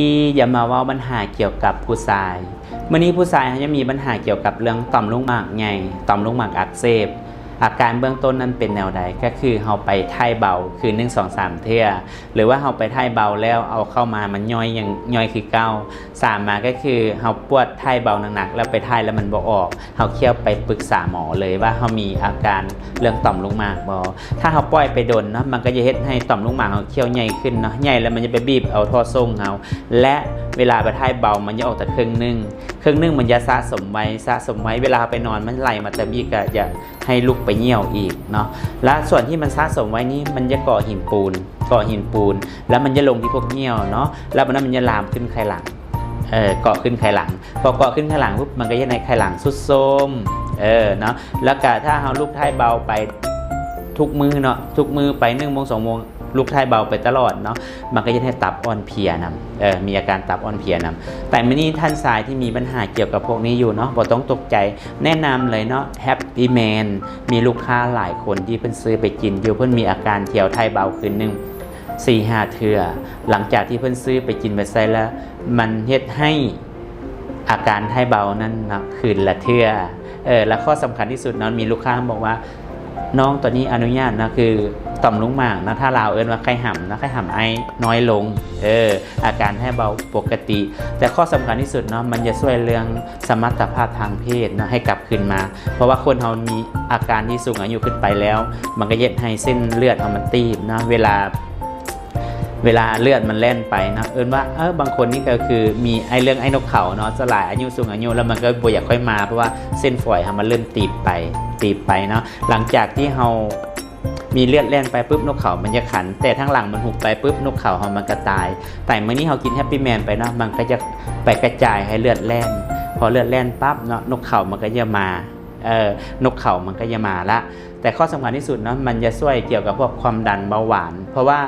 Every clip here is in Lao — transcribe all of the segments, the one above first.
ທີ່ຈະມາເວົ້າບັນຫາກ່ຽວກັບຜູ້ຊາຍ. ມື້ນີ້ຜູ້ຊາຍເຮົາຍັງມີບັນຫາກ່ຽວກັບເລື່ອງຕ່ອມລູກໝາກໃຫຍ່, ຕ່ອມລູກໝາກອັກເສບ. ອາການເບື້ອງຕົ້ນນັ້ນເປັນແນວໃດ? ກໍຄືເຮົາໄປຖ່າຍເບົາຄືນໜຶ່ງ ສອງ ສາມເທື່ອ ຫຼືວ່າເຮົາໄປຖ່າຍເບົາແລ້ວເອົາເຂົ້າມາມັນຍ່ອຍ ຍັງຍ່ອຍຄືເກົ່າ. ສາມມາກໍຄືເຮົາປວດ ຖ່າຍເບົາໜັກໆ ແລ້ວໄປຖ່າຍແລ້ວມັນບໍ່ອອກ. ເຮົາຂ້ຽວໄປປຶກສາໝໍເລີຍວ່າເຮົາມີອາການເລື່ອງຕ່ອມລູກໝາກບໍ່. ຖ້າເຮົາປ່ອຍໄປດົນເນາະ ມັນກໍຈະເຮັດໃຫ້ຕ່ອມລູກໝາກເຮົາຂ້ຽວໃຫຍ່ຂຶ້ນເນາະ, ໃຫຍ່ແລ້ວມັນຈະໄປບີບເອົາທໍ່ຊົງເຮົາ ແລະ ເວລາໄປຖ່າຍເບົາມັນຈະອອກແຕ່ເຄິ່ງໜຶ່ງ, ເຄິ່ງໜຶ່ງມັນຈະສະສົມໄວ້ ສະສົມໄວ້ ເວລາເຮົາໄປນອນມັນໄຫຼມາແຕ່ບີບ ກໍຈະໃຫ້ລຸກໄປຍ່ຽວອີກເນາະ. ແລະ ສ່ວນທີ່ມັນສະສົມໄວ້ນີ້ ມັນຈະເກາະຫີນປູນ ເກາະຫີນປູນ ແລ້ວມັນຈະລົງທີ່ພວກຍ່ຽວເນາະ, ແລ້ວມັນ ມັນຈະລາມຂຶ້ນໄຂ່ຫຼັງ ເອີ ເກາະຂຶ້ນໄຂ່ຫຼັງ. ພໍເກາະຂຶ້ນໄຂ່ຫຼັງປຸບ ມັນກໍເຮັດໃຫ້ໄຂ່ຫຼັງຊຸດໂຊມ ເອີ ເນາະ. ແລ້ວກະຖ້າເຮົາລຸກຖ່າຍເບົາໄປທຸກມື້ເນາະ ທຸກມື້ໄປໜຶ່ງໂມງ ສອງໂມງ ລຸກຖ່າຍເບົາໄປຕະຫຼອດເນາະ ມັນກໍເຮັດໃຫ້ຕັບອ່ອນເພຍນຳ ເອີ ມີອາການຕັບອ່ອນເພຍນຳ. ແຕ່ມື້ນີ້ທ່ານຊາຍທີ່ມີບັນຫາກ່ຽວກັບພວກນີ້ຢູ່ເນາະ ບໍ່ຕ້ອງຕົກໃຈ ແນະນຳເລີຍເນາະ Happy Man. ມີລູກຄ້າຫຼາຍຄົນທີ່ເພິ່ນຊື້ໄປກິນຢູ່ ເພິ່ນມີອາການທ່ຽວຖ່າຍເບົາຄືນໜຶ່ງ ສີ່ຫ້າເທື່ອ. ຫຼັງຈາກທີ່ເພິ່ນຊື້ໄປກິນໄປໃຊ້ແລ້ວ ມັນເຮັດໃຫ້ອາການຖ່າຍເບົານັ້ນເນາະ ຄືນລະເທື່ອ. ເອີ ແລະ ຂໍ້ສຳຄັນທີ່ສຸດເນາະ ມີລູກຄ້າບອກວ່າ ນ້ອງ ຕອນນີ້ອະນຸຍາດເນາະ ຄືຕ່ອມລູກໝາກເນາະ ຖ້າລາວເອີ້ນວ່າໄຂ່ຫຳເນາະ ໄຂ່ຫຳອ້າຍນ້ອຍລົງ ເອີ ອາການຖ່າຍເບົາປົກກະຕິ. ແຕ່ຂໍ້ສຳຄັນທີ່ສຸດເນາະ ມັນຈະຊ່ວຍເລື່ອງສະມັດຕະພາບທາງເພດເນາະ ໃຫ້ກັບຄືນມາ ເພາະວ່າຄົນເຮົາມີອາການທີ່ສູງອາຍຸຂຶ້ນໄປແລ້ວ ມັນກໍເຮັດໃຫ້ເສັ້ນເລືອດເຮົາມັນຕີບເນາະ ເວລາ ເວລາເລືອດມັນແລ່ນໄປເນາະ ເອີ້ນວ່າ ເອີ ບາງຄົນນີ້ກໍຄືມີໄອ້ເລື່ອງໄອ້ນົກເຂົາເນາະ ສ່ວນຫຼາຍອາຍຸ ສູງອາຍຸແລ້ວມັນກໍບໍ່ຢາກຄ່ອຍມາ ເພາະວ່າເສັ້ນຝອຍເຮົາມັນເລີ່ມຕີບໄປ ຕີບໄປເນາະ. ຫຼັງຈາກທີ່ເຮົາມີເລືອດແລ່ນໄປປຶບ ນົກເຂົາມັນຈະຂັນ ແຕ່ທາງຫຼັງມັນຫຸບໄປປຶບ ນົກເຂົາເຮົາມັນກໍຕາຍ. ແຕ່ມື້ນີ້ເຮົາກິນ Happy Man ໄປເນາະ ມັນກໍຈະໄປກະຈາຍໃຫ້ເລືອດແລ່ນ ພໍເລືອດແລ່ນປັບເນາະ ນົກເຂົາມັນກໍຈະມາ ເອີ ນົກເຂົາມັນກໍຈະມາລະ. ແຕ່ຂໍ້ສຳຄັນທີ່ສຸດເນາະ ມັນຈະຊ່ວຍກ່ຽວກັບພວກຄວາມດັນເບົາຫວານ ເພາະວ່າ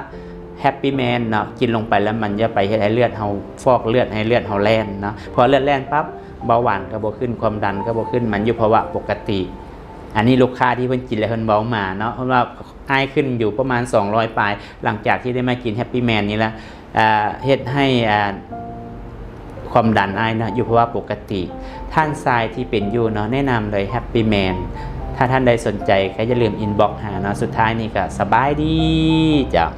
Happy Man ເນາະ ກິນລົງໄປແລ້ວມັນຈະໄປເຮັດໃຫ້ເລືອດເຮົາ ຟອກເລືອດໃຫ້ເລືອດເຮົາແລ່ນເນາະ ພໍເລືອດແລ່ນປັບ ເບົາຫວານກໍບໍ່ຂຶ້ນ ຄວາມດັນກໍບໍ່ຂຶ້ນ ມັນຢູ່ພາວະປົກກະຕິ. ອັນນີ້ລູກຄ້າທີ່ເພິ່ນກິນແລ້ວເພິ່ນເວົ້າມາເນາະ ເພິ່ນວ່າອ້າຍຂຶ້ນຢູ່ປະມານສອງຮ້ອຍປາຍ ຫຼັງຈາກທີ່ໄດ້ມາກິນ Happy Man ນີ້ລະ ເຮັດໃຫ້ ຄວາມດັນອ້າຍເນາະ ຢູ່ພາວະປົກກະຕິ. ທ່ານຊາຍທີ່ເປັນຢູ່ເນາະ ແນະນຳເລີຍ Happy Man. ຖ້າທ່ານໃດສົນໃຈກໍຢ່າລືມ inbox ຫາເນາະ. ສຸດທ້າຍນີ້ກໍສະບາຍດີເຈົ້າ.